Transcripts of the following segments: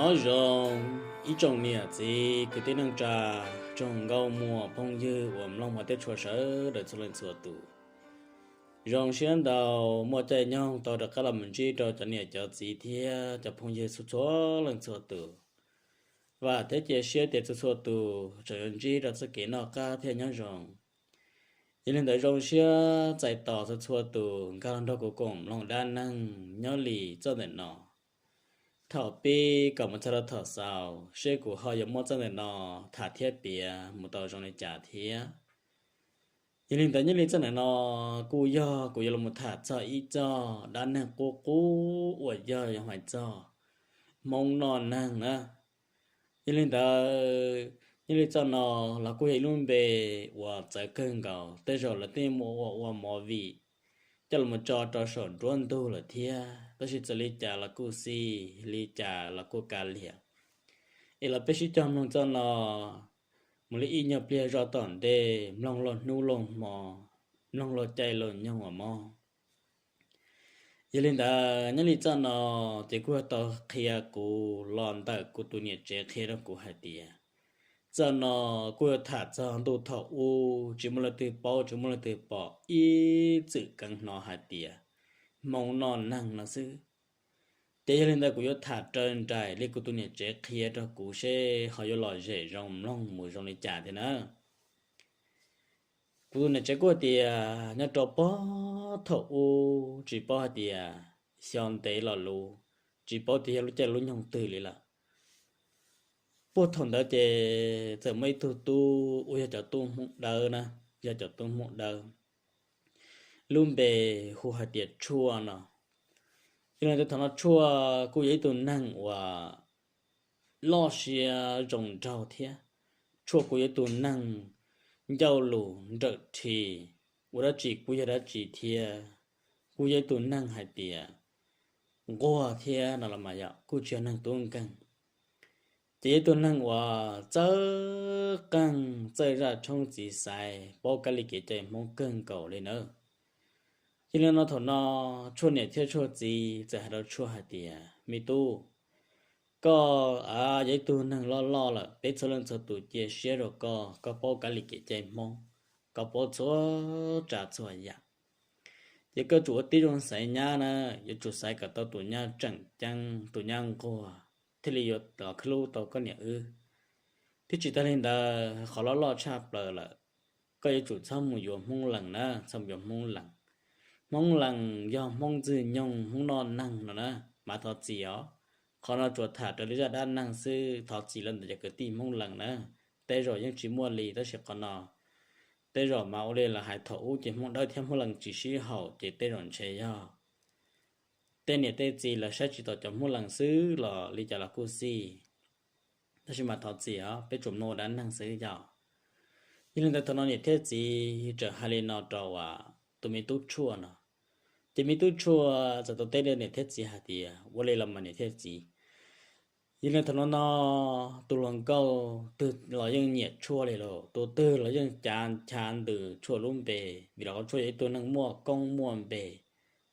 Nyob zoo ib tsoom niam txiv kwv tij neej tsa, tsoom nkauj muam phooj ywg uas mloog mas tej tshua sawv daws txhua leej txhua tus. Zoo siab ntau muaj caij nyoog tau rov qab los mus ntsib rau cov niam cov txiv thiab cov phooj ywg txhua txhua leej txhua tus. Vam thiab cia siab tias txhua txhua tus tseem yuav ntsib rau txoj kev noj qab thiab nyob zoo. Yog li ntawd zoo siab txais tos txhua txhua tus nkag los nrog kuv koom mloog dab neeg nyob li txoj ntawm no. Thaum pib kom mus txog rau thaum xaus seb kuv ho yuav muab txoj ntawm no tham thiab piav mus tau zoo li cas thiab. Yog li ntawd nyob li txoj ntawm no kuj yog kuv yuav los tham txog ib txoj dab neeg qub qub uas yog yog hais txog Hmoob noj neeg na. Yog li ntawd nyob li txoj no los kuj yog ib lub npe uas txawv kawg nkaus, tej zaum lawv twb muaj ua ua movie coj los tso rau saum nruab ntug lawm thiab, tab sis txawm li cas los kuj xij, li cas los kuj kav liam. Es los peb sib cog mloog txoj no mus li ib nyuag pliag zoj tom ntej, mloog laug hnub laug hmo, mloog laug caij laug nyoog uas mob. Yog li ntawd nyob li txoj no ces kuj yog tau qhia kuv los ntawm kuv tus niam tsev qhia rau kuv hais tias txoj no kuj yuav tham txog ntuj thaum ub tsis muaj leej twg paub tsis muaj leej twg pom, ib txwm keev hnov hais tias Hmoob noj neeg no xwb. Ces yog li ntawd kuv yuav tham raws nraim li kuv tus niam tsev qhia rau kuv seb ho yuav lom zem zoo mloog mus zoo li cas thiab na. Kuv tus niam tsev kuj tias nyob rau puag thaum ub tsis paub hais tias xyov ntev los lus, tsis paub tias yog lub caij lub nyoog twg li lawm. Puag thaum ntawd ces txawm muaj ib tug tub uas yog cov tub Hmoob Dawb na, yog cov tub Hmoob Dawb, lub npe hu hais tias Tshuaj no. Yog li ntawd thaum no Tshuaj kuj yog ib tug neeg uas loj siab zoo nraug thiab. Tshuaj kuj yog ib tug neeg ncauj lus nrawm rhi, ua dab tsi kuj yog dab tsi thiab, kuj yog ib tug neeg hais tias nquag thiab no los mas yog kuj tsis yog neeg tub nkeeg. Ces yog ib tug neeg uas txawj qeej txawj zaj tshoob txiv xaiv, paub kab li kev cai Hmoob kawg nkaus li nawb. Yog li no thaum no Tshuaj niam thiab Tshuaj txiv txawm hais rau Tshuaj hais tias, me tub, koj yog ib tug neeg loj loj lawm, peb txhua leej txhua tus cia siab rau koj, koj paub kab li kev cai Hmoob, koj paub txhua tsav txhua yam. Ces koj tsum ua tib zoo xaiv nyab na, yuav tsum xaiv kom tau tus nyab tseem ceeb, tus nyab nquag, thiaj li yuav los khwb hlub tau koj niam wb. Thiab tsis tas li ntawd, qhov loj loj tshaj plaws lawm, koj yuav tsum txhob mus yuav Hmoob Lees na, txhob mus yuav Hmoob Lees. Hmoob Lees yog Hmoob ntxwg nyoog, Hmoob noj neeg no na, mas thov txim os. Qhov no tsuas tham raws li zaj dab neeg xwb, thov txim los ntawm cov kwv tij Hmoob Lees na. Tej zaum yeej tsis muaj li, tab sis qhov no tej zaum mas ua li lawv hais thaum ub ces Hmoob Dawb thiab Hmoob Lees tsis sib haum ces tej zaum ntshe yog tej niam tej txiv lawv saib tsis taus cov Hmoob Lees xwb los li cas los kuj xij. Tab sis mas thov txim os, peb tsuas mloog ua dab neeg xwb yog. Yog li ntawd thaum no niam thiab txiv txawm hais li no rau tus me tub Tshuaj no. Ces me tub Tshuaj txawm tau teb rau niam thiab txiv hais tias, ua li los mas niam thiab txiv, yog li thaum no no tus hluas nkauj twg los yeej nyiam Tshuaj li lauj, tus twg los yeej cav ncha ntws Tshuaj lub npe, vim rau qhov Tshuaj yog ib tug neeg muaj koob muaj npe,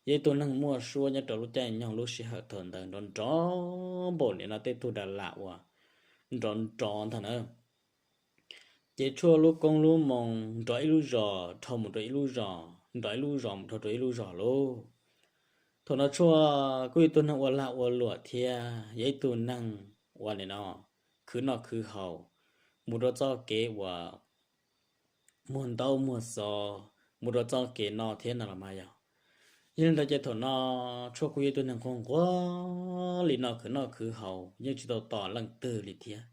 yog ib tug neeg muaj suab nyob rau lub caij nyoog lub sij hawm thaum ntawd nrov nrov npaum li no tej tug Dalas uas nrov nrov ntag na. Ces Tshuaj lub koob lub moo nrov ib lub zos dhau mus rau ib lub zos, nrov ib lub zos mus dhau rau ib lub zos lauj. Thaum no Tshuaj kuj yog ib tug neeg ua lag ua luam thiab yog ib tug neeg ua li no khwv noj khwv haus, mus rau txoj kev uas muag ntaub muag xov, mus rau txoj kev no thiab no los mas yog. Yog li ntawd ces thaum no Tshuaj kuj yog ib tug neeg nquag nquag li no khwv noj khwv haus yeej tsis tau tos leej twg li thiab.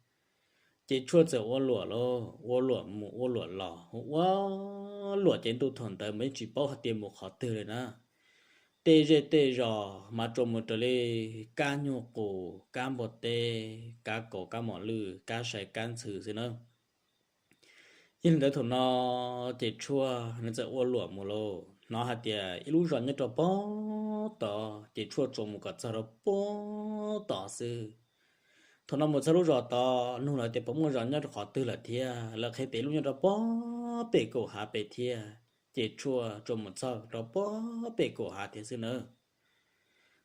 Ces Tshuaj txawm ua luam lauj, ua luam mus ua luam los, ua luam ces ntuj thaum ntawd mas yeej tsis paub hais tias mus qhov twg li na. Tej zej tej zos mas tsuas mus raws li kab nyuj qus, kab npua teb, kab kaus kab mos lwj, kab sai kab ntxhw xwb na. Yog li ntawd thaum no ces Tshuaj nws txawm ua luam mus lauj, hnov hais tias ib lub zos nyob rau puag tod, ces Tshuaj tsuas mus kom txog rau puag tod xwb. Thaum no mus txog lub zos tod, nug lawv tias puas muaj zos nyob rau qhov twg lawm thiab, lawv qhia tias ib lub nyob rau puag pem kaum hav pem thiab, ces Tshuaj tsuas mus txog rau puag pem kaum hav thiab xwb nawb.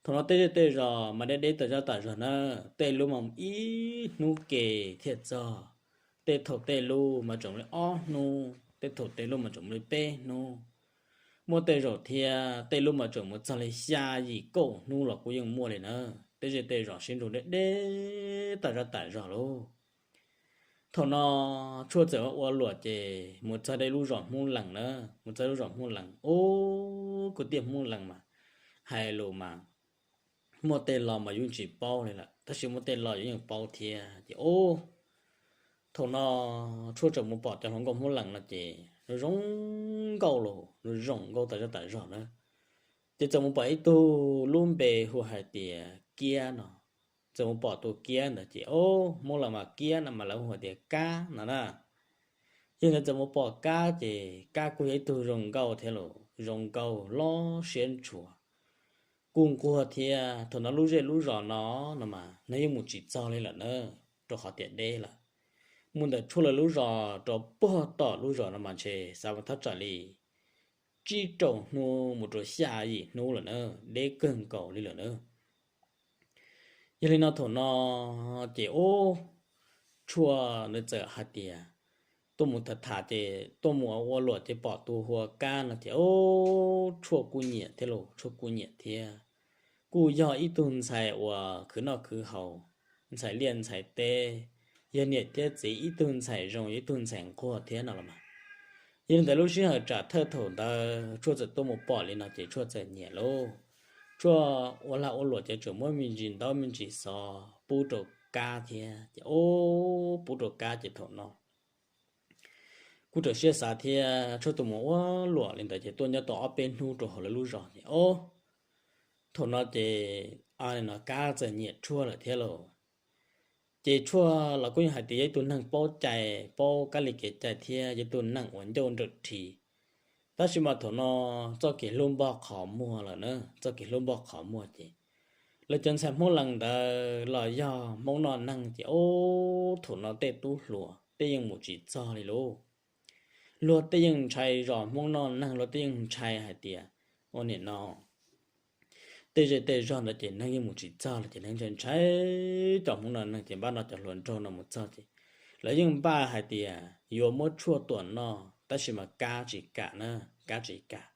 Thaum no tej zej tej zos mas deb deb tas zaj tas zog na, tej lub mas ib hnub ke thiaj txog, tej thaum tej lub mas tseem li ob hnub, tej thaum tej lub mas tseem li peb hnub. Muaj tej zaum thiab tej lub mas tseem mus txog li xya yim kaum hnub los kuj yeej muaj li na. Tej zej tej zos sib nrug deb deb tas zaj tas zog lauj. Thaum no Tshuaj txawm ua luam ces mus txog deb lub zos Hmoob Lees na, mus txog lub zos Hmoob Lees, ub, kwv tij Hmoob Lees mas hais lus mas muaj tej lo mas yus tsis paub li lawm, tab sis muaj tej lo yus yeej paub thiab ces ub, thaum no Tshuaj txawm mus pom cov hluas nkauj Hmoob Lees no ces zoo zoo nkauj los zoo zoo nkauj tas zaj tas zog na. Ces txawm mus pom ib tug lub npe hu hais tias Kiab no. Txawm mus pom tus Kiab ntawd ces, o, Hmoob Lees mas Kiab no mas lawv hu hais tias Kab no na. Yog ntawd txawm mus pom Kab ces Kab kuj yog ib tug zoo nkauj thiab los zoo nkauj loj siab ntshua, kuj nquag thiab. Thaum no lub zej lub zos no no mas neeg yeej mus tsis txog li lawm na, rau qhov tias deb lawm. Mus ntawm Tshuaj lawv lub zos rau puag tom lub zos no mas ntshe xav mus thaj tsam li tsib rau hnub mus rau xya yim hnub lawm na, deb kawg nkaus li lawm na. Yog li no thaum no ces ub, Tshuaj nws txawm hais tias tuaj mus tham tham ces tuaj mus ua luam ces pom tus hu ua Kab no ces ub, Tshuaj kuj nyiam thiab los Tshuaj kuj nyiam thiab. Kuj yog ib tug ntxhais uas khwv noj khwv haus, ntxhais liaj ntxhais teb, yog niam thiab txiv ib tug ntxhais zoo ib tug ntxhais nquag thiab no los mas. Yog li ntawd lub sij hawm tsam thawj thaum ntawd Tshuaj txawm tuaj mus pom li no ces Tshuaj txawm nyiam lauj. Tshuaj ua lag ua luam ces tseem muab me ntsis ntaub me ntsis xov pub rau Kab thiab ces ub, pub rau Kab ces thaum no kuj rau siab xav thiab, Tshuaj tus mus ua luam li ntawd ces tuaj nyob tau ob peb hnub rau hauv lawv lub zos ces ub, thaum no ces, a, no Kab txawm nyiam Tshuaj lawm thiab lauj. Ces Tshuaj los kuj yeej hais tias yog ib tug neeg paub cai, paub kab li kev cai thiab yog tus neeg uas ncauj nrawm rhi, tab sis mas thaum no txoj kev hlub npog qhov muag lawm na, txoj kev hlub npog qhov muag ces lawv cov ntxhais Hmoob Lees ntawd los yog Hmoob noj neeg ces ub, thaum no tej tub hluas tej yeej mus tsis txog li lauj. Luag tej yeej ntshai zos Hmoob noj neeg, luag tej yeej ntshai hais tias ua nim no tej zej tej zog ntawd ces neeg yeej mus tsis txog lawm ces neeg ntshai ntshai cov Hmoob noj neeg ces npaj no cov hluas nraug no mus txog ces lawv yeej npaj hais tias yuav muab Tshuaj tua noj tab sis mas Kab tsis kam na, Kab tsis kam.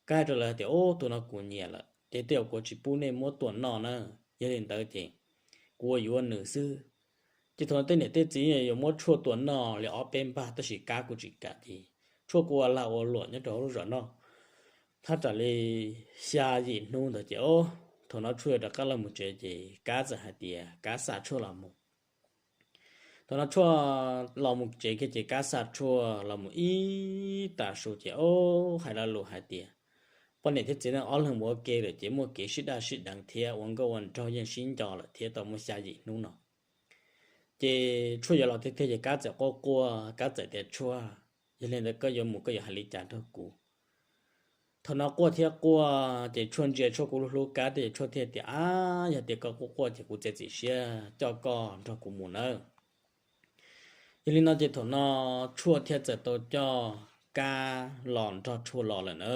Kab hais rau lawv tias, ub, tus no kuv nyiam lawm ces tej zaum kuv tsis pub nej muab tua noj na, yog li ntawd ces kuv ua yuav nws xwb. Ces thaum no tej niam tej txiv yuav muab Tshuaj tua noj li ob peb npag tab sis Kab kuj tsis kam ces Tshuaj kuj ua lag ua luam nyob rau hauv lub zos no thaj tsam li xya yim hnub ntawd ces, o, thaum no Tshuaj yuav rov qab los mus tsev ces Kab txawm hais tias Kab xa Tshuaj los mus. Thaum no Tshuaj los mus tsev kiag ces Kab xa Tshuaj los mus ib tag su ces, o, hais lo lus hais tias poj niam thiab txiv neej ob leeg mus ua ke lawm ces muaj kev sib daj sib deev thiab ua nkauj ua nraug yeej sib nco lawm thiab tau muaj xya yim hnub no. Ces Tshuaj yuav los tiag tiag ces Kab txawm quaj quaj, Kab txawm tias, Tshuaj, yog li ntawd koj yuav mus koj yuav hais li cas rau kuv? Thaum no quaj thiab quaj ces Tshuaj ntsia Tshuaj kuj hlub Kab thiab ces Tshuaj thiaj tias, ab, yog tias koj quaj quaj ces kuv txiav txim siab coj koj nrog kuv mus nawb. Yog li no ces thaum no Tshuaj thiaj txawm tau coj Kab los nrog Tshuaj los lawm na.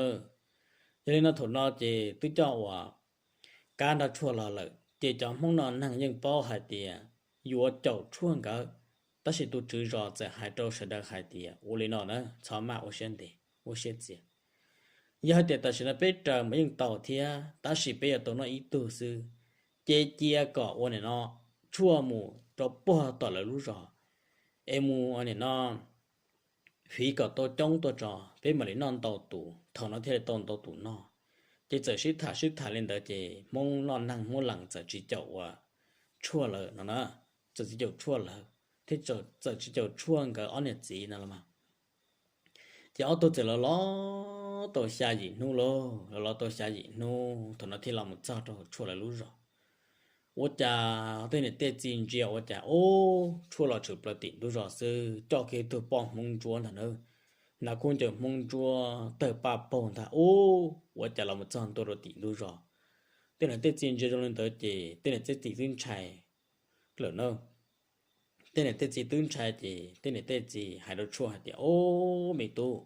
Yog li no thaum no ces twb coj uas Kab nrog Tshuaj los lawm ces cov Hmoob noj neeg yeej paub hais tias yuav caum Tshuaj nkawd, tab sis tus tswv zos txawm hais rau sawv daws hais tias ua li no na, txhob maj ua siab ntev ua siab txias. Yog hais tias tam sim no peb raws mas yeej tau thiab, tab sis peb yuav tau noj ib tug xwb, ces cia kom ua nim no Tshuaj mus rau puag tom lawv lub zos es mus ua nim no fiv kom tau coob tuaj tso, peb mam li noj ntau tus, thaum no thiaj li tau ntau tus noj. Ces txawm sib tham sib tham li ntawd ces Hmoob noj neeg Hmoob Lees txawm tsis caum uas Tshuaj lawm no na, txawm tsis caum Tshuaj lawm, thiab txawm tsis caum Tshuaj nkawd ob niam txiv no los mas. Ces ob tug txawm los los tau xya yim hnub lauj, los los tau xya yim hnub thaum no thiaj los mus txog rau Tshuaj lawv lub zos. Ua cas tej niam tej txiv ntsia ua cas, ub, Tshuaj los tshwm plaws tim ntug zos xwb, coj kiag tug poj Hmoob Ntsuab ntag na, hnav khaub ncaws Hmoob Ntsuab tawg paj paug ntag, ub, ua cas los mus txog ntua rau tim ntug zos. Tej niam tej txiv ntsia zoo li ntawd ces tej niam tej txiv twb ntshai lawm na. Tej niam tej txiv twb ntshai ces tej niam tej txiv hais rau Tshuaj hais tias, ob, me tub,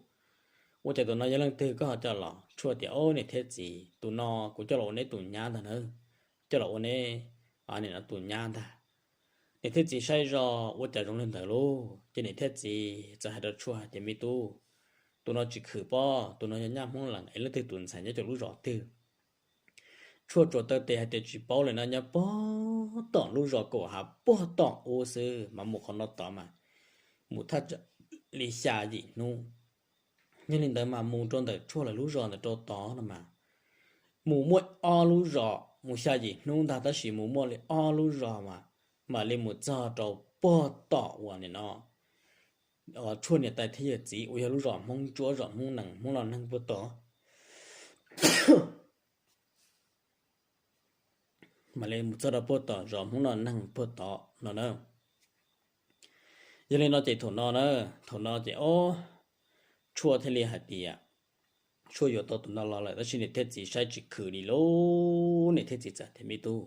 Ua cas tus no yog leej twg koj ho coj los? Tshuaj tias, Ob, niam thiab txiv, tus no kuv coj los ua neb tus nyab ntag na, coj los ua neb, nim no tus nyab ntag. Niam thiab txiv saib zoj ua cas zoo li ntawd lauj. Ces niam thiab txiv txawm hais rau Tshuaj hais tias, Me tub, tus no tsis khwm pob, tus no yog nyab Hmoob Lees es leej twg tus ntxhais nyob rau lub zos twg? Tshuaj tsuas taw tes hais tias, Tsis paub li no, nyob puag tom lub zos kaum hav puag tom ub xwb, mas mus qhov no tod mas mus thaj tsam li xya yim hnub. Yog li ntawd mas mus rau ntawm Tshuaj lawv lub zos ntawm rau tod no mas mus muaj ob lub zos, mus xya yim hnub ntag, tab sis mus muaj li ob lub zos mas mam li mus txog rau puag tom uas nim no Tshuaj niam tais thiab yawm txiv uas yog lub zos Hmoob Tsuab, zos Hmoob Nees, Hmoob Los Neeg puag tod. Mam li mus txog rau puag tom zos Hmoob Los Neeg puag tod no na. Yog li no ces thaum no na, thaum no ces ob, Tshuaj thiaj li hais tias Tshuaj yuav tau tus no los lawm, tab sis niam thiab txiv saib tsis khwm li lauj. Niam thiab txiv txawm tias, Me tub,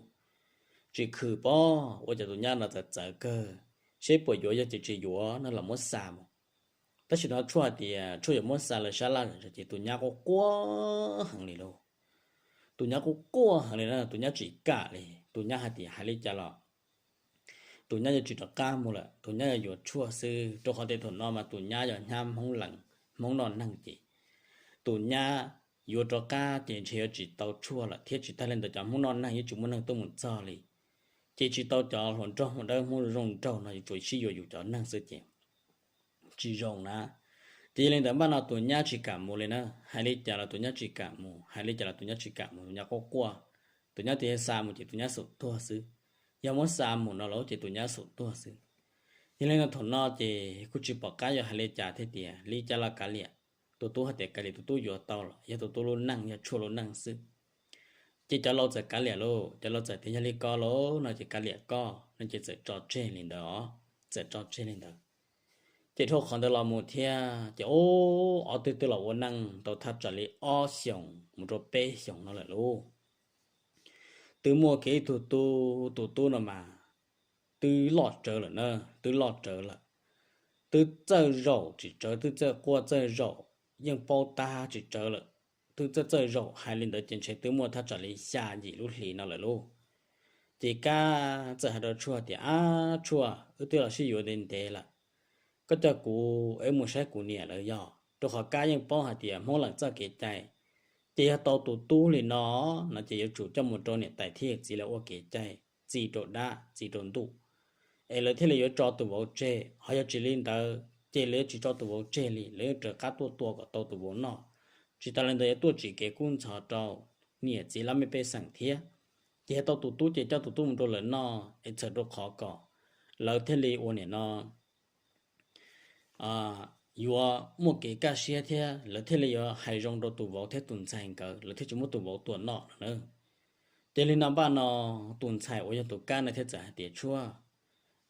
tsis khwm pob, ua cas tus nyab no txawv txawv kawg, seb puas yuav, yog ces tsis yuav no los muab xa mus. Tab sis no Tshuaj hais tias Tshuaj yuav muab xa lawv sab laj, ces tus nyab quaj quaj heev li lauj. Tus nyab quaj quaj heev li na, tus nyab tsis kam li, tus nyab hais tias hais li cas los tus nyab yuav tsis rov qab mus lawm, tus nyab yuav yuav Tshuaj xwb, rau qhov tias thaum no mas tus nyab yog nyab Hmoob Lees, Hmoob Noj Neeg ces tus nyab yuav rov qab ces ntshe yuav tsis tau Tshuaj lawm, thiab tsis tag li ntawd cov Hmoob Noj Neeg yeej tsis muaj neeg tuaj mus txog li. Ces tsis tau cov hluas nraug Hmoob dawb Hmoob zoo nraug no yuav tsum sib yuav yus cov neeg xwb ces tsis zoo na. Ces yog li ntawd npaj no tus nyab tsis kam mus li na, hais li cas los tus nyab tsis kam mus, hais li cas los tus nyab tsis kam mus, tus nyab quaj quaj, tus nyab tias xa mus ces tus nyab xum tuag xwb. Yog muab xa mus no los ces tus nyab xum tuag xwb. Yog li no thaum no ces kuj tsis pom qab yuav hais li cas thiab tias li cas los kav liam, tus tub hais tias kav liam, tus tub yuav tau los yog tus tub lub neej, yog Tshuaj lub neej xwb. Ces cov laus txawm kav liam lauj, cov laus txawm tias yog li ko lauj no ces kav liam koj no ces txawm tso tseg li ntawd os, txawm tso tseg li ntawd. Ces dhau qhov ntawd los mus thiab ces ob, ob tug twb los ua neej tau thaj tsam li ob xyoos mus rau peb xyoos no lawm lauj. Twb muaj kiag ib tug tub, tus tub no mas twb loj tsawv lawm na, twb loj tsawv lawm. Twb txawj zaum tsis tsawv, twb txawj quaj txawj zaum, yeej paub tab tsis tsawv lawm. Twb txawj txawj zaum, hais li ntawd ces ntshe twb muaj thaj tsam li xya yim lub hlis no lawm lauj. Ces Kab txawm hais rau Tshuaj tias, Ab Tshuaj, wb twb los sib yuav ntev ntev lawm, koj coj kuv wb mus saib kuv niam lawv yog, rau qhov Kab yeej paub hais tias Hmoob Lees txoj kev cai ces yog tau tus tub li no, no ces yuav tsum coj mus rau niam tais thiab yawm txiv lawv ua kev cai, txi rau dab txi rau ntuj, es lawv thiaj li yuav tso tus vauv tseg. Ho yog tsis li ntawd ces lawv yuav tsis tso tus vauv tseg li, lawv yuav raws qab tuaj tua kom tau tus vauv noj. Tsis tas li ntawd yuav tuaj tsim kev kub ntxhov rau niam txiv laj mej pej xeem thiab. Ces yog tau tus tub ces coj tus tub mus rau lawv noj es txhawm rau qhov kom lawv thiaj li ua niam no yuav muaj kev kaj siab thiab lawv thiaj li yuav hais zoo rau tus vauv thiab tus ntxhais nkawd, lawv thiaj tsis muab tus vauv tua noj no na. Ces li no npaj no tus ntxhais uas yog tus Kab no thiaj txawm hais tias, Tshuaj,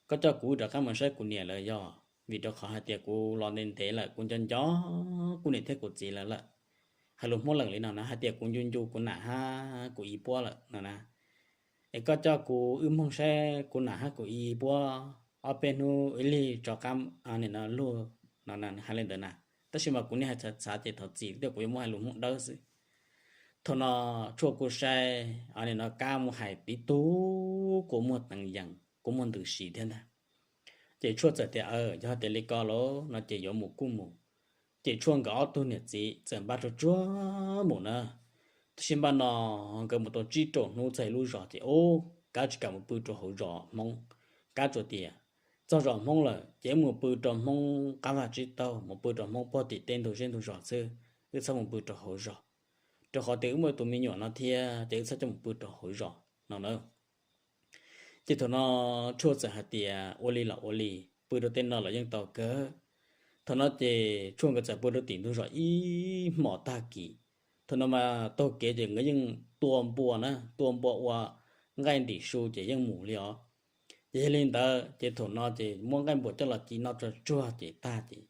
koj coj kuv rov qab mus saib kuv niam lawv yog, vim rau qhov hais tias kuv los ntev ntev lawm, kuv nco nco kuv niam thiab kuv txiv lawv lawm. Hais lus Hmoob Lees li no na, hais tias kuv ncu ncu kuv nam hab kuv i puab lawm no na. Es koj coj kuv wb moog saib kuv nam hab kuv i puab ob peb hnub ib lig rov qab nim no luag no na, hais li ntawd na. Tab sis mas kuv niaj hais txhav txhav ces thov txim thiab, kuv yuav muab hais lus Hmoob dawb xwb. Thaum no Tshuaj kuj saib nim no Kab mus hais tib tug kua muag teev yees, kua muag ntws si thiab ntag. Ces Tshuaj txawm tias, Yog tias li ko lauj no ces yuav mus kuj mus. Ces Tshuaj nkawd ob tug niam txiv txawm npaj tsuag tsuag mus na. Tab sis npaj no nkawd mus tau tsib rau hnub txog lub zos ces ub, Kab tsis kam mus pw rau hauv zos Hmoob. Kab tsuas tias txog zos Hmoob lawm ces wb mus pw rau Hmoob qab vaj tsib taug, mus pw rau Hmoob puag tim teb ntug zej ntug zos xwb, wb txhob mus pw rau hauv zos, rau qhov tias wb muaj tus me nyuam no thiab ces wb txhob coj mus pw rau hauv zos no na. Ces thaum no Tshuaj txawm hais tias ua li los ua li, pw rau tej no los yeej tau kawg. Thaum no ces Tshuaj nkawd txawm pw rau tim ntug zos ib hmos tag kis. Thaum no mas taug kev ces nkawd yeej tua npua na, tua npua ua nqaij ntim su ces yeej mus li os. Ces yog li ntawd ces thaum no ces muab nqaij npua coj los ci noj tsuag tsuag ces tag ces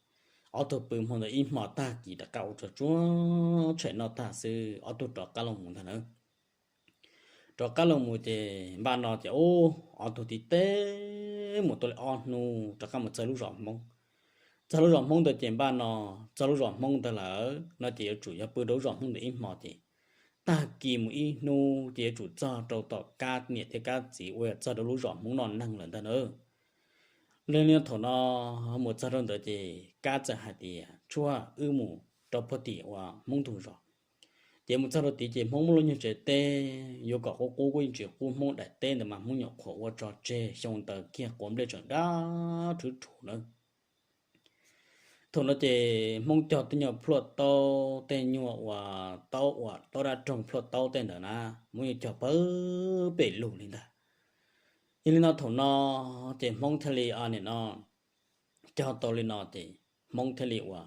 ob tug pw hmo ntawd ib hmos tag kis rov qab ua tsuag tsuag tshais noj tag xwb ob tug rov qab los mus ntag na. Rov qab los mus ces npaj no ces ub, ob tug tib teb mus tau li ob hnub rov qab mus txog lub zos Hmoob. Txog lub zos Hmoob ntawd ces npaj no, txog lub zos Hmoob ntawd lawm no ces yuav tsum yog pw rau lub zos Hmoob ntawd ib hmo ces tag kis mus ib hnub ces yuav tsum txog rau tom Kab niam thiab Kab txiv uas yog txog rau lub zos Hmoob noj neeg lawm ntag na. Li no thaum no mus txog rau ntawd ces Kab txawm hais tias, Tshuaj, wb mus rau puag tim uas Hmoob ntug zos, ces mus txog rau tid ces Hmoob muaj lub nyuag tsev teb yuav kom qub qub kuj yeej tsis qub, Hmoob daim teb ntawd mas Hmoob nyuam qhuav ua tso tseg xyoo ntawd kiag, quav nplej tseem dab rhuv rhuv na. Thaum no ces Hmoob cog tej nyuag plhuaj taub, tej nyuag uas taub uas taub dab roog plhuaj taub tej ntawd na, Hmoob yeej cog pawg pem lug li ntag. Yog li no thaum no ces Hmoob thiaj li, o, nim no cog tau li no ces Hmoob thiaj li uas,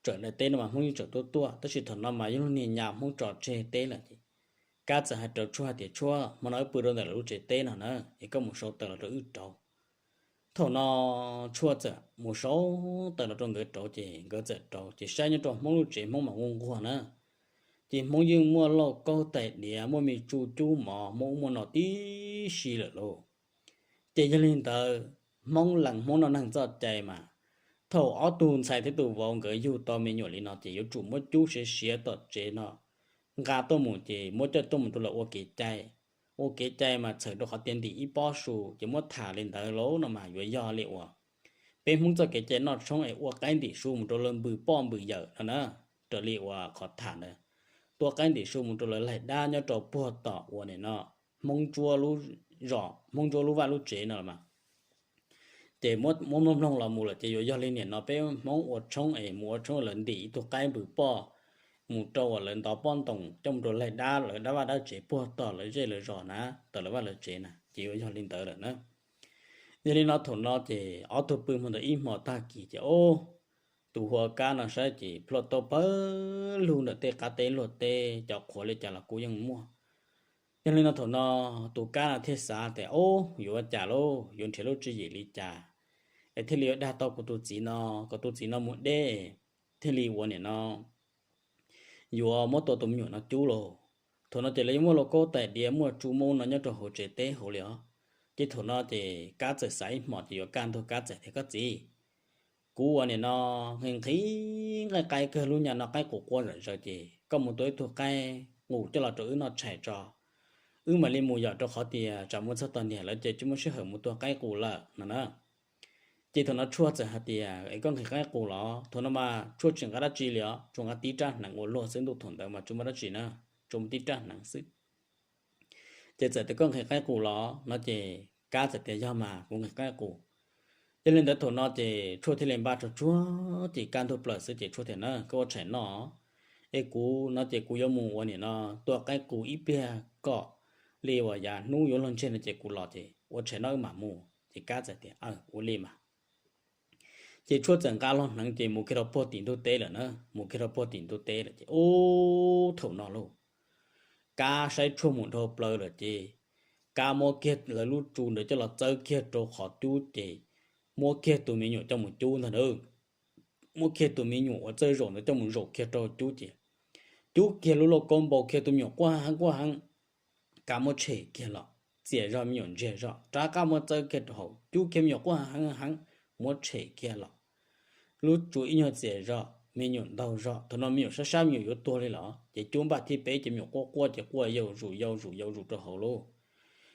tsawm daim teb no mas Hmoob yeej tseem tuaj tuaj, tab sis thaum no mas yog lub niag nyab Hmoob tso tseg teb lawm ces Kab txawm hais rau Tshuaj hais tias, Tshuaj, hmo no wb pw rau ntawm lawv lub tsev teb no na, es koj mus sau taws los rau wb rauv. Thaum no Tshuaj txawm mus sau taws los rau nkawd rauv ces nkawd txawm rauv ces saib nyob rau Hmoob lub tsev Hmoob mas nquag nquag na. Ces Hmoob yeej muaj lauj kaub tais diav, muaj me tsu cub mov, muaj ub muaj no tib si lawm lauj. Ces yog li ntawd, Hmoob lees Hmoob noj neeg txoj cai mas, thaum ob tug ntxhais thiab tus vauv nkawd yug tau me nyuam li no ces yuav tsum muab cub siav siav tom tsev no nqa tuaj mus ces muab coj tuaj mus rau lawv ua kev cai. Ua kev cai mas txhawm rau qhov tias ntim ib pob su ces muab tham li ntawd lauj no mas yuav yog li uas peb Hmoob txoj kev cai noj tshoob es ua qaib ntim su mus rau lawv npws poj npws yawm no na, raws li uas qhov tham ntawd, tua qaib ntim su mus rau lawv laig dab nyob rau puag tom uas nim no Hmoob ntsuab lub zos, Hmoob ntsuab lub vaj lub tsev no los mas. Ces muab mloog mloog los mus lawm ces yuav yog li nim no peb Hmoob ua tshoob es mus ua tshoob lawv ntim ib tug qaib npws poj mus rau uas lawv ntov pob ntoos coj mus rau laig dab lawv dab vaj dab tsev puag tom lawv zej lawv zos na, tom lawv vaj lawv tsev na, ces yuav yog li ntawd lawm na. Yog li no thaum no ces ob tug pw hmo ntawd ib hmo tag kis ces, o, tus hu ua Kab no saib ces plhuaj taub pawg lug ntawm tej qab teb luag teb, cov qhuav li cas los kuj yeej muaj. Yog li no thaum no tus Kab no thiaj xav tias, o, yuav ua cas lauj, yuav nrhiav lub tswv yim li cas es thiaj li yuav dag tau kuv tus txiv no, kom tus txiv no mus deb, thiaj li ua nim no yuav muab tua tus me nyuam no cub lauj. Thaum no ces lawv yeej muaj lauj kaub tais diav, muaj tsu muaj no nyob rau hauv tsev teb hauv li os. Ces thaum no ces Kab txawm xav ib hmos ces yuav kaj ntug Kab txawm tias, Koj txiv, kuv ua nim no nqhis nqhis nqaij qaib kawg, lub nyab no qaib qus quaj zom zaws ces koj mus tua ib tug qaib qus coj los rau wb noj tshais tso, wb mam li mus, yog rau qhov tias tsam mus txog tom niam lawv ces tsis muaj sij hawm mus tua qaib qus lawm no na. Ces thaum no Tshuaj txawm hais tias, Es koj nqhis qaib qus los? Thaum no mas Tshuaj tsis nqa dab tsi li os, tsuas nqa tib rab hneev ua luaj xwb, ntuj thaum ntawd mas tsis muaj dab tsi na, tsuas muaj tib rab hneev xwb. Ces txawm tias, Koj nqhis qaib qus los? No ces Kab txawm tias, Yog mas, kuv nqhis qaib qus. Yog li ntawd thaum no ces Tshuaj thiaj li npaj tsuag tsuag ces kaj ntug plaws xwb ces Tshuaj tias, Na, koj ua tshais noj, es kuv no ces kuv yuav mus ua nim no tua qaib qus ib pliag kom li uas yav hnub yuav luag ntseg no ces kuv los ces ua tshais noj wb mam mus. Ces Kab txawm tias, Aw, ua li mas. Ces Tshuaj txawm nqa lo hneev ces mus kiag rau puag tim ntug teb lawm na, mus kiag rau puag tim ntug teb lawm ces, ub, thaum no lauj, Kab saib Tshuaj mus dhau plaws lawm ces Kab muab kiag lawv lub tsu ntawd coj los txawb kiag rau qhov cub ces muab kiag tus me nyuam coj mus cub ntag na. Muab kiag tus me nyuam uas txawj zaum ntawd coj mus zaum kiag rau cub ces cub kiag lub lauj kaub npau kiag, tus me nyuam quaj heev quaj heev. Kab muab tshem kiag los, txias zog me nyuam ntsiag zog, rov qab muab txawb kiag rau hauv, cub kiag me nyuam quaj heev heev, muab tshem kiag los. Lub tsu ib nyuag txias zog, me nyuam ntaug zog, thaum no me nyuam sab sab me nyuam yuav tuag li los ces cub npaj thib peb ces me nyuam quaj quaj ces quaj yau zus yau zus yau zus rau hauv lauj.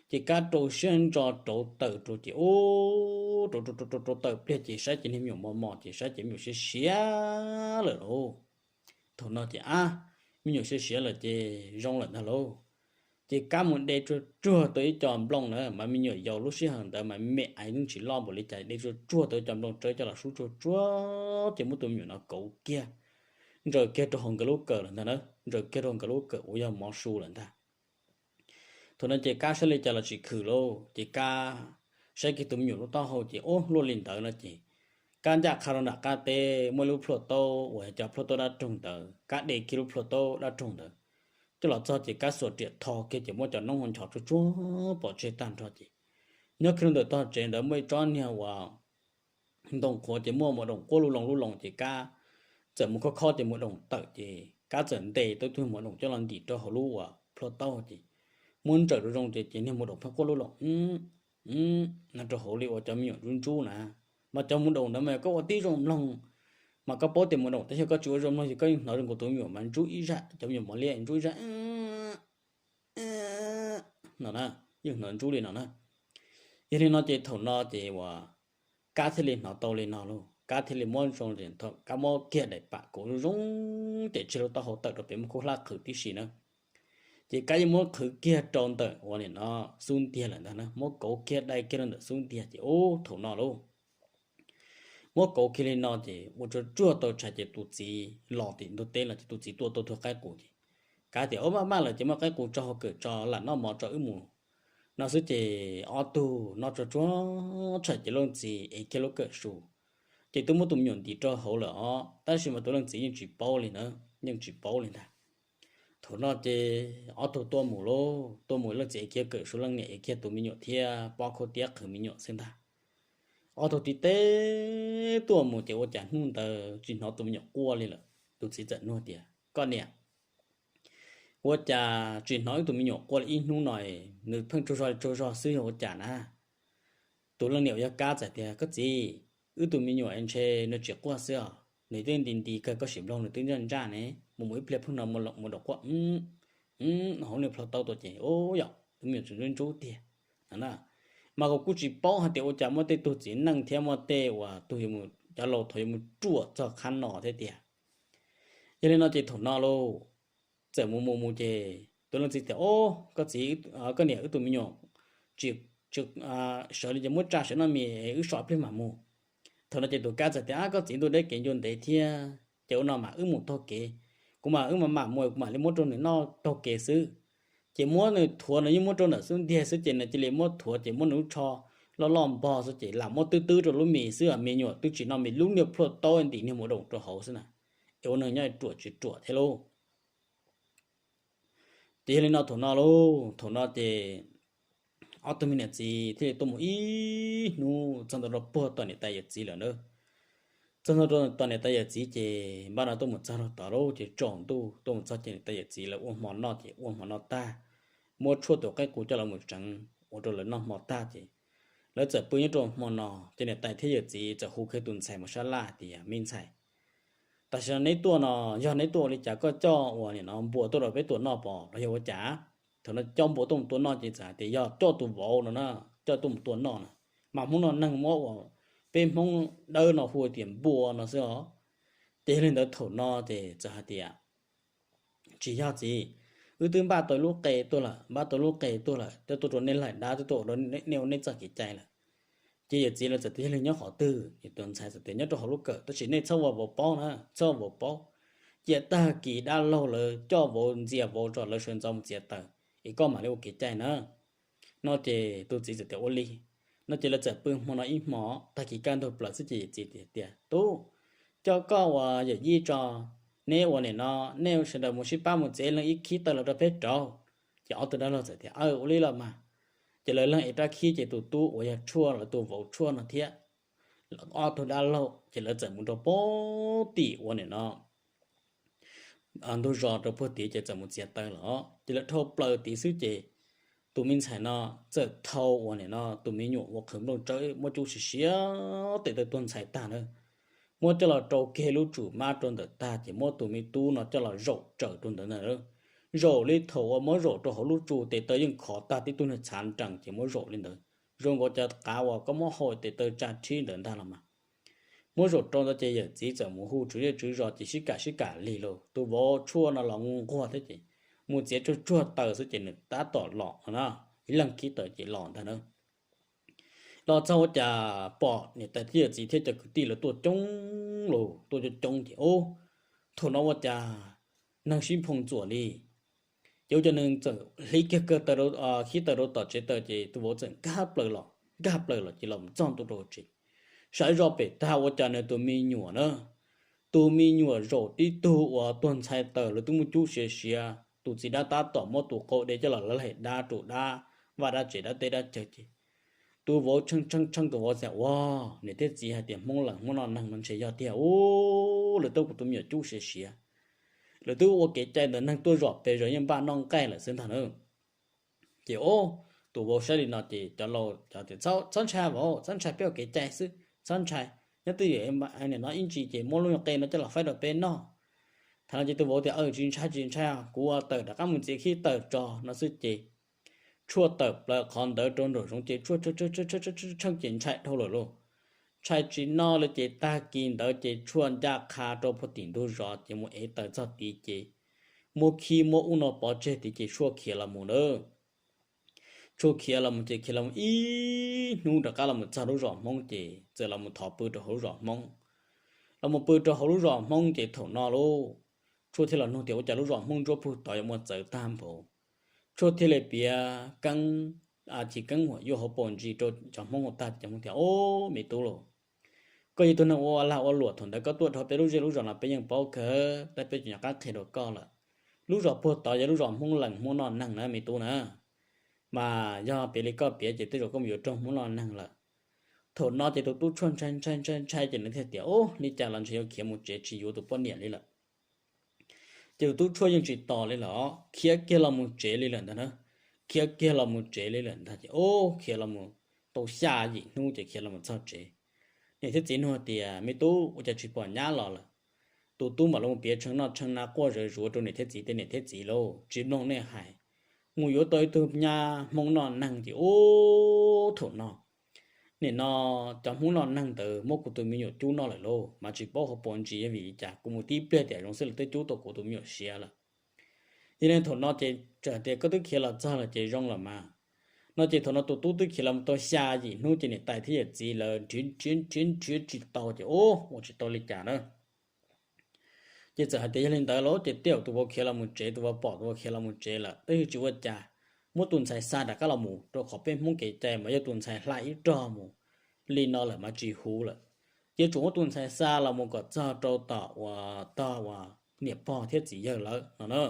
Ces Kab rau siab ntso rauv taws rau ces, ub, rauv rauv rauv rauv taws pliag ces saib ces niag me nyuam mos mos ces saib ces me nyuam siav siav lawm lauj. Thaum no ces, ab, me nyuam siav siav lawm ces zoo lawm ntag lauj. Ces Kab mus de tsuag tsuag tau ib co nplooj na, mas me nyuam yaus lub sij hawm ntawd mas me me aiv yeej tsis loj npaum li cas, de tsuag tsuag tau ib co nplooj tsawb coj los sub tsuag tsuag ces muab tus me nyuam no kauv kiag, ntsaws kiag rau hauv nkawd lub kawm lawm ntag na, ntsaws kiag rau nkawd lub kawm uas yog mov su lawm ntag. Thaum no ces Kab saib li cas los tsis khwm lauj, ces Kab saib kiag tus me nyuam lub taub hau ces, ub, luaj li ntawd no ces Kab ncaj qha rau nram qab teb muaj ib lub plhuaj taub uas cov plhuaj taub dab roog ntawd, Kab de kiag lub plhuaj taub dab roog ntawd coj los txog ces Kab xuas riam tho kiag ces muab cov noob ho nchos tsuag tsuag pov tseg tag nrho ces nyob kiag rau ntawm tog tsev ntawd muaj ib tsob niag uas ntoo qhuav ces muaj muas doom quaj lub loo lub loo ces Kab txawm mus khob khob ces muas doom tawm ces Kab txawm ntes tau ib tug muas doom coj los ntim rau hauv lub uas plhuaj taub ces muab ntsawm rau zoo ces ces niag muas doom pheej quaj lub loo no rau hauv li uas cov me nyuam ntsub ntsub na. Mas cov mus doom ntawd mas koj ua tib zoo mloog, mas koj paub tias mus doom tab sis koj tsis ua zoo mloog ces koj yeej hnov zoo nkaus tus me nyuam mas ntsub ib zaj, cov me nyuam mos liab ntsub ib zaj no na, yeej hnov ntsub li no na. Yog li no ces thaum no ces uas Kab thiaj li hnov tau li no lauj, Kab thiaj li muab zoo, Kab muab kiag daim pam kauv zoo zoo ces tseg lub taub hau tawm rau pem muaj khub hlab qhwv tib si na. Ces Kab yeej muab qhwv kiag rau ntawm uas nim no xub ntiag lawm ntag na, muab kauv kiag dai kiag rau ntawm xub ntiag ces ub thaum no lauj, muab kauv kiag li no ces ua tsuag tsuag tau tshais ces tus txiv los tim ntug teb los ces tus txiv tua tau tug qaib qus ces Kab tias, Ub, maj maj lawm ces muab qaib qus tso hauv kawm tso, lam noj mov tso wb mus no xwb ces ob tug noj tsuag tsuag tshais ces leej txiv ev kiag lub kawm su ces twb muab tus me nyuam ntim rau hauv lawm os, tab sis mas tus leej txiv yeej tsis paub li na, yeej tsis paub li ntag. Thaum no ces ob tug tuaj mus lauj, tuaj mus leej txiv ev kiag kawm su, leej niam ev kiag tus me nyuam thiab pob khaub tiab qhwv me nyuam xwb ntag. Ob tug tib teb tuaj mus ces ua cas hnub ntawd tsis hnov tus me nyuam quaj li lawm. Tus txiv txawm nug tias, Koj niam, ua cas tsis hnov wb tus me nyuam quaj li ib hnub no, nws pheej tsaug zog tsaug zog xwb yog ua cas na? Tus leej niam uas yog Kab txawm tias, Koj txiv, wb tus me nyuam ntshe nws tsis quaj xwb os, nws twb nti nti kawg, koj sim nploog nws twb ntsaj ntsaj ne, mus mus ib pliag pheej hnov mus doom quaj hauv niag plhaub taub tuaj ces ub yom, tus me nyuam tseem ntsub ntsub tiag no na. Mas kuv kuj tsis paub hais tias ua cas muaj tej tug txiv neej thiab muaj tej uas tug cov laus thaum yuav mus ruam txog qhab no thiab tiag. Yog li no ces thaum no lauj, txawm mus mus mus ces tus leej txiv tias, Ob, koj txiv, koj niam, wb tus me nyuam tsis sawv li ces muab tsa sawv noj mis, wb so ib pliag mam mus. Thaum no ces tus Kab txawm tias, Ab, koj txiv, ntuj deb kev ncua ntev thiab ces ua no mas wb mus taug kev, kuv mas wb mam mam mus, kuv mam li muab rau nws noj taug kev xwb. Ces muab nws thuav, nws yeej muab rau ntawm xub ntiag xwb ces nws cia li muab thuav ces muab nws lub tsho loj loj npog xwb ces lam muab twb twb rau lub mis xwb, me nyuam twb tsis noj mis, lub niag plhuaj taub ntim niag mus doom rau hauv xwb na, es ua neeg nyob ruam tsis ruam thiab lauj. Ces yog li no thaum no lauj, thaum no ces ob tug me niam txiv thiaj li tuaj mus ib hnub txog ntua rau puag tom niam tais yawm txiv lawm na. Txog ntua rau tom niam tais yawm txiv ces npaj no tuaj mus txog rau tod lauj ces tsaus ntuj tuaj mus txog ces niam tais yawm txiv lawv ua hmo noj ces ua hmo noj tag, muab tshuaj tus qaib qus coj los mus tseev ua rau lawv noj hmo tag ces lawv txawm pw nyob rau hmo no ces niam tais thiab yawm txiv txawm hu kiag tus ntxhais mus sab laj tias, Me ntxhais, tam sim no neb tuaj no, yog neb tuaj ua li cas koj coj uas nim no npua tuaj rau peb tua noj pom los yog ua cas? Thaum no coj npua tuaj mus tua noj ces txawm hais tias yog coj tus vauv no na, coj tuaj mus tua noj na, mas Hmoob no neeg muab uas peb Hmoob dawb no hu tias npua no xwb os. Ces yog li ntawd thaum no ces txawm hais tias, Tsis yog txiv, wb twb npaj tau lub qe tuaj lawm, npaj tau lub qe tuaj lawm, twb tuaj rau nej laim dab, twb tuaj ua rau nej ua nej txoj kev cai lawm. Ces yawm txiv lawv txawm tias, Yog li nyob qhov twg? Ces tus ntxhais txawm tias, Nyob rau hauv lub kawm, tab sis nej txhob ua vauv paub na, txhob ua vauv paub. Cia tag kis dab laug lawv coj vauv ntxias vauv tso, lawv sawv ntxov mus txiav taws es koj mam li ua kev cai na. No ces tus txiv txawm tias, Ua li. No ces lawv txawm pw hmo no ib hmo, tag kis kaj ntug plaws xwb ces yawm txiv tias, Tub, coj koj uas yawm yij tso, neb uas nim no nej sawv daws mus sib pab mus txiav leej ib khib taws los rau peb rauv. Ces ob tug dab laug txawm tias, Aw, ua li los mas. Ces lawv leeg ev rab khib ces tus tub uas yog Tshuaj, lawv tus vauv Tshuaj no thiab ob tug dab laug ces lawv txawm mus rau puag tim uas nim no ntug zos rau puag tid ces txawm mus txiav taws los. Ces lawv dhau plaws tid xwb ces tus me ntxhais no txawm thau uas nim no tus me nyuam uas qhwv nplooj tsawb muab cub siav siav tes taw tuag ntxhais tag na, muab coj los rau kiag lub tsum mab rau ntawm tag ces muab tus me tub no coj los zaum tsaws rau ntawd ntag. Zaum li thaum uas muab zaum rau hauv lub tsu tes taw yeej khov tag tib tug niag txhav nrees ces muab zaum li ntawd, zoo nkaus cov qav uas koj muab hau tes taw tsa rhib ntawd ntag los mas. Muab zaum rau ntawd ces yawm txiv txawm mus hu tswv zej tswv zos ces sib kam sib kam lig lauj, tus vauv Tshuaj no los nquag thiab ces mus txiav tsuag tsuag taws xwb ces nws tab tom los no na, ib leeg khib taws ces los ntag na. Los txog ua cas pom niam tais thiab yawm txiv thiab cov kwv tij lawv tuaj coob lauj, tuaj coob coob ces ub, thaum no ua cas neeg sib nphoo ntxuam li. Ces ua cov neeg txawm hliv kiag kawg taws, khib taws rau tom tsev taws ces tus vauv txawm nkag plaws los, nkag plaws los ces los mus txog ntua rau tsev. Saib zoj pem tag ua cas nws tus me nyuam na, tus me nyuam zaum tib tug uas tuag ntxhais taws lawv twb muab cub siav siav, tus txiv dab tab tom muab tus qau de coj los laig dab rau dab vaj dab tsev dab teb dab chaw ces tus vauv tshee tshee tshee, tus vauv xav ua, niam thiab txiv hais tias Hmoob lees Hmoob noj neeg no ntshe yog tiag ub, lawv twb kuv tus me nyuam cub siav siav, lawv twb ua kev cai ntawd neeg tuaj zom pes zos yeej npaj noj nqaij lawm xwb ntag na. Ces ub, tus vauv saib li no ces cov laus cov tias, Txhob ntshai vauv, txhob ntshai, peb ua kev cai xwb, txhob ntshai, nyob twj ywm, nim no ib ntsis ces muab lub qe no coj los faib rau peb noj. Thaum no ces tus vauv tias, Tsis ntshai, tsis ntshai, kuv ua tawm rov qab mus txiav khib tawm tso no xwb ces Tshuaj tawm plaws qhov ntawd rau nraum zoov ces Tshuaj tsheej ces ntshai dhau lawm lauj. Ntshai tsis noj li ces tag kis ntawd ces Tshuaj ncaj qha rau puag tim ntug zos ces mus ev taws txog tid ces muab khib muab ub no pov tseg tid ces Tshuaj khiav los mus na. Tshuaj khiav los mus ces khiav los mus ib hnub rov qab los mus txog lub zos Hmoob ces txawm los mus thov pw rau hauv lub zos Hmoob. Los mus pw rau hauv lub zos Hmoob ces thaum no lauj, Tshuaj thiaj los nug tias ua cas lub zos Hmoob ntsuab puag tod yuav muaj txawv tag npaum. Tshuaj thiaj li piav keeb, chiv keeb huam yuaj hauv paus ntsis rau cov Hmoob hauv tag, cov Hmoob tias, Ob, me tub lauj, koj yog tug neeg ua lag ua luam, thaum ntawd koj tuaj dhau peb lub zej lub zos no peb yeej paub kawg, tab peb tsis nyuam qab qhia rau koj lawm. Lub zos puag tod yog lub zos Hmoob lees Hmoob noj neeg na me tub na. Mas yog piav li koj piav ces tej zaum koj mus yuav raug Hmoob noj neeg lawm. Thaum no ces tus tub Tshuaj ntshai ntshai ntshai ntshai ces nws thiaj tias, Ob, li cas los ntshe yuav khiav mus tsev tsis yuav tus poj niam li lawm. Ces tus tub Tshuaj yeej tsis tos li lawm, khiav kiag los mus tsev li lawm ntag na. Khiav kiag los mus tsev li lawm ntag ces, ob, khiav los mus tau xya yim hnub ces khiav los mus txog tsev. Niam thiab txiv nug tias, Me tub, ua cas tsis pom nyab los lawm? Tus tub mam los piav tshee noj tshee na quaj zawv zuav rau niam thiab txiv tias, Niam thiab txiv lauj, tsis mloog nej hais, mus yuav tau ib tug nyab Hmoob noj neeg ces, ub, thaum no nim no cov Hmoob noj neeg ntawd muab kuv tus me nyuam cub noj lawm lauj, mas tsis paub hauv paus ntsis yog vim li cas, kuv mus tib pliag tiam zoov xwb lawv twb cub tau kuv tus me nyuam siav lawm. Yog li thaum no ces txawm tias koj twb khiav los txog lawm ces zoo los mas. No ces thaum no tus tub twb khiav los mus tau xya yim hnub ces niam tais thiab yawm txiv lawv nrhiav nrhiav nrhiav nrhiav tsis tau ces, ub, ua tsis tau li cas na. Ces txawm hais tias yog li ntawd los ces tej zaum tus vauv khiav los mus tsev, tus vauv pom tus vauv khiav los mus tsev lawm, tab sis tsis ua cas, muab tus ntxhais xa rov qab los mus, rau qhov peb Hmoob kev cai mas yog tus ntxhais hla ib rog mus li no lawm mas tsis huv lawm. Ces tsuas muab tus ntxhais xa los mus kom txog rau tom uas tog uas niam pog thiab txiv yawg lawm no na.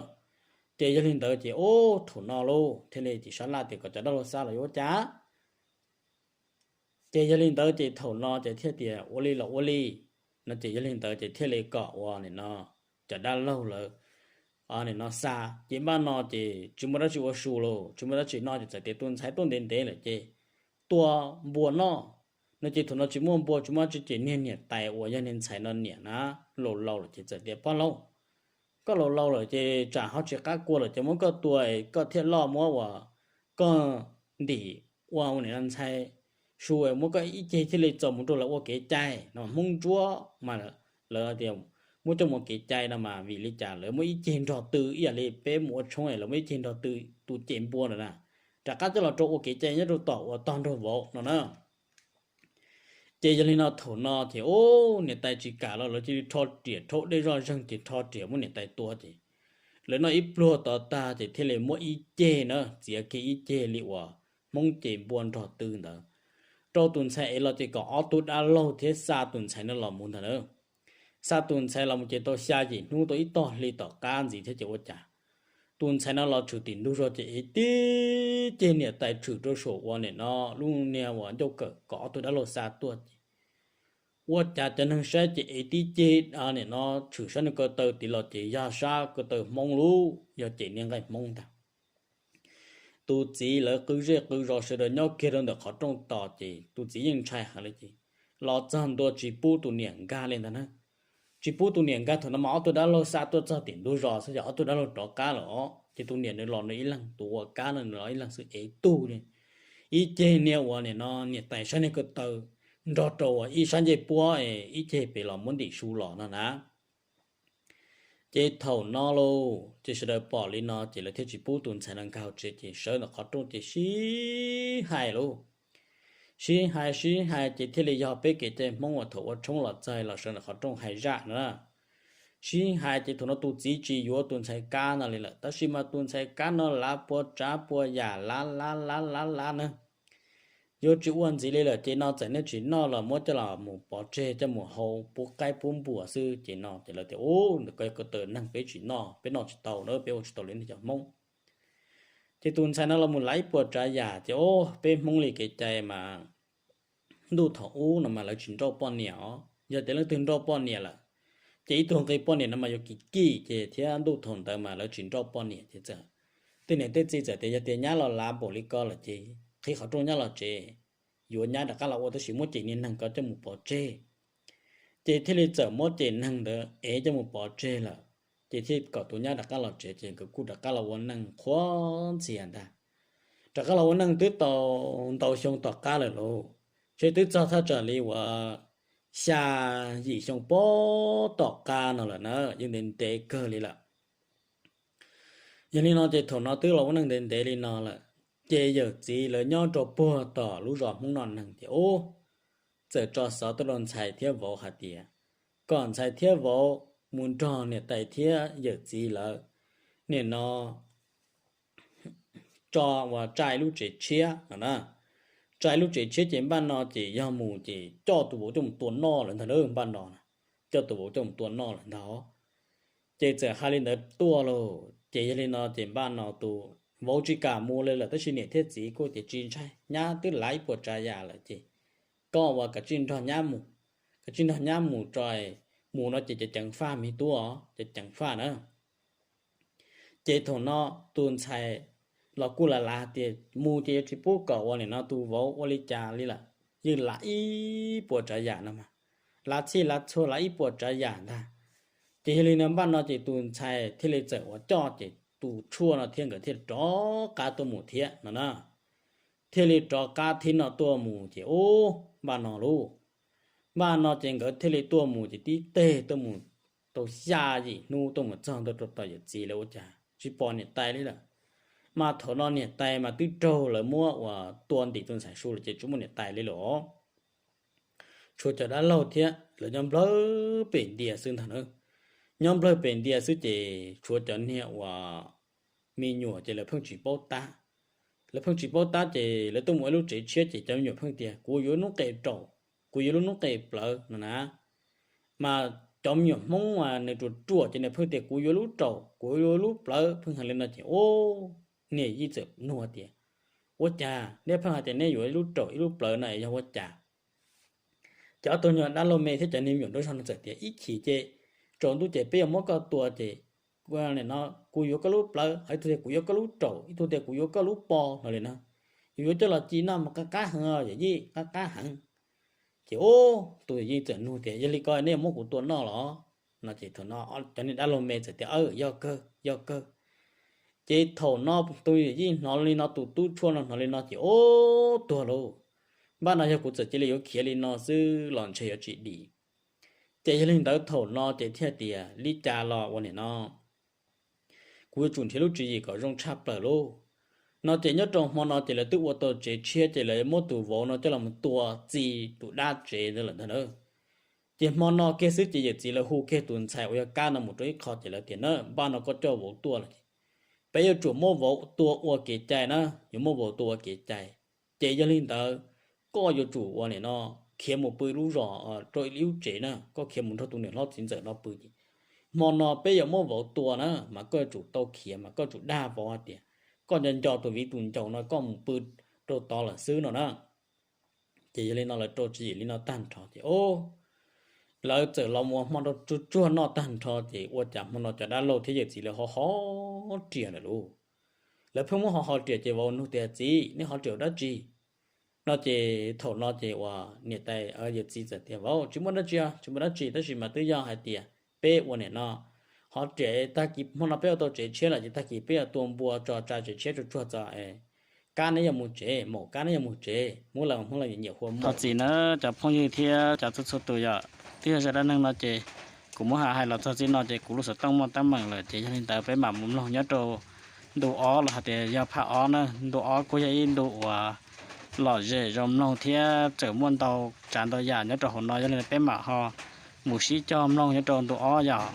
Ces yog li ntawd ces, ub, thaum no lauj thiaj li ces sab laj tias kom cov dab laug xa los yuav ua cas. Ces yog li ntawd ces thaum no ces thiaj tias ua li los ua li. No ces yog li ntawd ces thiaj li kom ua nim no cov dab laug lawv nim no xa. Ces npaj no ces tsis muaj dab tsi ua su lauj, tsis muaj dab tsi noj ces txawm tias tus ntxhais tuaj ntev ntev lawm ces tua npua noj. No ces thaum no tsis muaj npua tsis muaj dab tsi ces niag niam tais uas yog niag ntxhais no niam na, laus laus lawm ces txawm tias, Pog laus, koj laus laus lawm ces tsam ho tsis qab kua lawm ces muab koj tua, koj thiaj loj muab uas koj ntim ua ua niam ntxhais su, muab koj ib ceg thiaj li txaus mus rau lawv ua kev cai no. Hmoob ntsuab mas lawv tias muab coj mus kev cai no mas vim li cas lawv muab ib ceg nrog tw ib yam li peb mus ua tshoob lawv muab ib ceg nrog tw tus cem npua ntawd na, rov qab coj los rau ua kev cai nyob rau tom uas tog nraug vauv no na. Ces yog li no thaum no ces, ub, niam tais tsis kam los lawv cia li rho riam rhaub dej zoj zeeg ces rho riam muab niam tais tua ces lawv noj ib pluag tod tag ces thiaj li muab ib ceg na, txiav kiag ib ceg li uas Hmoob cem npua nrog tw ntawd rau tus ntxhais ev los ces kom ob tug dab laug thiab xa tus ntxhais no los mus ntag na. Xa tus ntxhais los mus ces tau xya yim hnub tau ib tog hli tom qab ntxiv thiab ces ua cas tus ntxhais no los tshwm tim ntug zos ces ev tib ceg niam tais tshwm rau saum uas nim no lub niag uas ncauj kawm kom ob tug dab laug xa tuaj ces ua cas cov neeg saib ces ev tib ceg nim no tshwm sab niag ko taw tid los ces yog sab ko taw Hmoob lauj, yog cem niag nqaij Hmoob ntag. Tus txiv lawv qw zej qw zos sawv daws nyob kiag rau ntawm qhov rooj tos ces tus txiv yeej ntshai heev li ces los txog ntua tsis pub tus niam nkag li ntag na. Tsis pub tus niam nkag, thaum no mas ob tug dab laug xa tuaj txog tim ntug zos xwb ces ob tug dab laug rov qab lawm os, ces tus niam nws los nws ib leeg, tus ua kab no nws los ib leeg xwb, ev tug li ib ceg niag uas nim no niam tais sab niag ko taw nrog rau uas ib sab ncej puab es ib ceg pem los muab ntim su los no na. Ces thaum no lauj ces sawv daws pom li no ces lawv thiaj tsis pub tus ntxhais no nkag hauv tsev ces sawv ntawm qhov rooj ces sib hais lauj. Sib hais sib hais ces thiaj li yog peb kev cai Hmoob uas thaum ua tshoob los txog los sawv ntawm qhov rooj hais zaj na. Sib hais ces thaum no tus txiv tsis yuav tus ntxhais kab no li lawm, tab sis mas tus ntxhais kab no lav puas tsav puas yam lav lav lav lav lav na. Yuav tsis ua ntxiv li lawm ces no txawm nej tsis noj los muab coj los mus pov tseg coj mus hau pub qaib pub npua xwb ces no ces lawv tias, Ub, ntawm ko yog ko taw neeg peb tsis noj, peb noj tsis tau na, peb ua tsis tau li nej cov Hmoob. Ces tus ntxhais no los mus lav ib puas tsav yam ces, Ub, peb Hmoob li kev cai mas ntuj thaum ub no mas lawv tsis nrauj poj niam os, yog tias leej twg nrauj poj niam lawm ces ib tug nqi poj niam no mas yuav kim kim ces thiab ntuj thaum ntawd mas lawv tsis nrauj poj niam ces txawm tej niam tej txiv txawm tias yog tias nyab los lav npaum li ko lawm ces qhib qhov rooj nyab los tsev. yuav nyab rov qab los ua tab sis muab cem niag neeg ko coj mus pov tseg. Ces thiaj li txawm muab cem neeg ntawd ev coj mus pov tseg lawm, ces thiaj kom tus nyab rov qab los tsev ces nkawd kuj rov qab los ua neej qhuav ntxias ntag. Rov qab los ua neej twb tau ntau xyoo tom qab lawm lauj, seb twb txog thaj tsam li uas xya yim xyoo puag tom qab no lawm na, yeej ntev ntev kawg li lawm. Yog li no ces thaum no twb los ua neej ntev ntev li no lawm, ces yawm txiv lawv nyob rau puag tom lub zos Hmoob Noj Neeg ces ub, txawm tso xov tuaj rau ntxhais thiab vauv hais tias kom ntxhais thiab vauv mus nrog niam tais thiab yawm txiv lawv nim no tso uas tsa ib lub tsev tshiab no na. Tsa ib lub tsev tshiab ces npaj no ces yog mus ces coj tus vauv coj mus tua noj lawm ntag, npaj no coj tus vauv coj mus tua noj lawm ntag. Ces txawm hais li ntawd tuaj lauj, ces yog li no ces npaj no tus vauv tsis kam mus li lawm tab sis niam thiab txiv kuj tias tsis ntshai, nyab twb lav ib puas tsav yam lawm ces koj ua kom tsij nrog nyab mus, kom tsij nrog nyab mus tso, mus no ces ceev ceev faj me tub, ceev ceev faj na. Ces thaum no tus ntxhais los kuj lav lav tias mus ces yuav tsis pub kom ua nim no tus vauv ua li cas li lawm, yeej lav ib puas tsav yam no mas, lav txhij lav txhua lav ib puas tsav yam ntag. Ces yog li no npaj no ces tus ntxhais thiaj li txawm ua coj ces tus tshuaj no thiab nkawd thiaj rov qab tuaj mus thiab no na. Thiaj li rov qab thib no tuaj mus ces ub npaj no lauj, npaj no ces nkawd thiaj li tuaj mus ces tib teg tuaj mus tau xya yim hnub tuaj mus txog ntua rau tom yawm txiv lawv ua cas tsis pom niam tais li lawm. Mas thaum no niam tais mas twb raug lawv muab uas tua ntim tus ntxhais su lawm ces tsis muaj niam tais li lawm. Tshuav cov dab laug thiab lawv nyob nplawg pem ntias xwb ntag na. Nyob nplawg pem ntias xwb ces tshuav cov niag uas me nyuam ces lawv pheej tsis paub tab. Lawv pheej tsis paub tab ces lawv tuaj mus ua ib lub tsev tshiab ces cov me nyuam pheej tias kuv yuav lub qe raum, kuv yuav lub qe plawv no na. Mas cov me nyuam Hmoob mas nws ruam ruam ces nws pheej tias kuv yuav lub raum, kuv yuav lub plawv, pheej hais li no ces ub, niam yij txawm nug tias ua cas nej pheej hais tias nej yuav ib lub raum ib lub plawv no es yog ua cas? Ces ob tug nyuag dab laug me thiab cov niag me nyuam nraug zog no txawm tias ib chim ces tsaus ntuj ces peb yuav muab koj tua ces no kuv yuav koj lub plawv, ho ib tug tias kuv yuav koj lub raum, ib tug tias kuv yuav koj lub po no li na. Yus yuav coj los ci noj mas qab qab heev, yawm yij, qab qab heev. Ces ub, tus yawm yij txawm nug tias yog li ko nej yuav muab kuv tua noj los? No ces thaum no cov niag dab laug me txawm tias yog kawg, yog kawg. Ces thaum no tus yawm yij hnov li no, tus tub tshuaj no hnov li no ces ub, tuag lauj. Npaj no yog kuv txawm cia li yuav khiav li no xwb los ntshe yuav tsis dim. Ces yog li ntawd thaum no ces thiaj tias li cas los ua nim no kuv yuav tsum nrhiav lub tswv yim kom zoo tshaj plaws lauj. No ces nyob rau hmo no ces lawv twb ua tau tsev tshiab ces lawv muab tus vauv no coj los tua txi tus dab tsev ntawd lawm ntag na. Ces hmo no kiag xwb ces yawm txiv lawv hu kiag tus ntxhais uas yog Kab no mus rau ib qho ces lawv tias na, npaj no koj coj vauv tuaj lawm ces peb yuav tsum muab vauv tua ua kev cai na, yuav muab vauv tua ua kev cai. Ces yog li ntawd koj yuav tsum ua nim no khiav mus pw lub zos rau ib lub tsev na, koj khiav mus nrog tus niam hlob txiv ntxawm no pw ces hmo no peb yuav muab vauv tua na, mas koj yuav tsum tau khiav mas koj yuav tsum dag vauv hais tias koj nco nco tus viv tus ncaus no koj mus pw rau tod lawm xwb no na. Ces yog li no lawv rau tswv yim li no tag nrho ces lawv txawm los mus ua hmo nrog tsuag tsuag noj tag nrho ces ua cas hmo no cov dab laug thiab yawm txiv lawv ho ho riam lawm lauj. Lawv pheej muab ho ho riam ces vauv nug tias txiv, nej ho riam ua dab tsi? No ces thaum no ces uas niam tais yawm txiv txawm tias vauv, tsis muaj dab tsi, tsis muaj dab tsi tab sis mas twb yog hais tias peb ua nim no ho riam, tag kis hmo no peb ua tau tsev tshiab lawm ces tag kis peb yuav tua npua tso tsa tsev tshiab tsuag tsuag txog. Kab neb yuav mus tsev, maum Kab neb yuav mus tsev, Hmoob Lauj Hmoob Lauj nyiam nyiam hu muam. Thov txim na cov phooj ywg thiab cov txhua txhua tus yom, twb yog zaj dab neeg no ces kuv muab hais los txog txij no ces kuv lub xov tooj muaj teeb meem lawm ces yog li ntawd peb mam mus mloog nyob rau ntu ob los hais tias yog phaj ob na, ntu ob kuj yog ib ntu uas lom zem zoo mloog thiab txawm muaj ntau tsav ntau yam nyob rau hauv no, yog li ntawd peb mam ho mus sib cog mloog nyob rau ntu ob yom.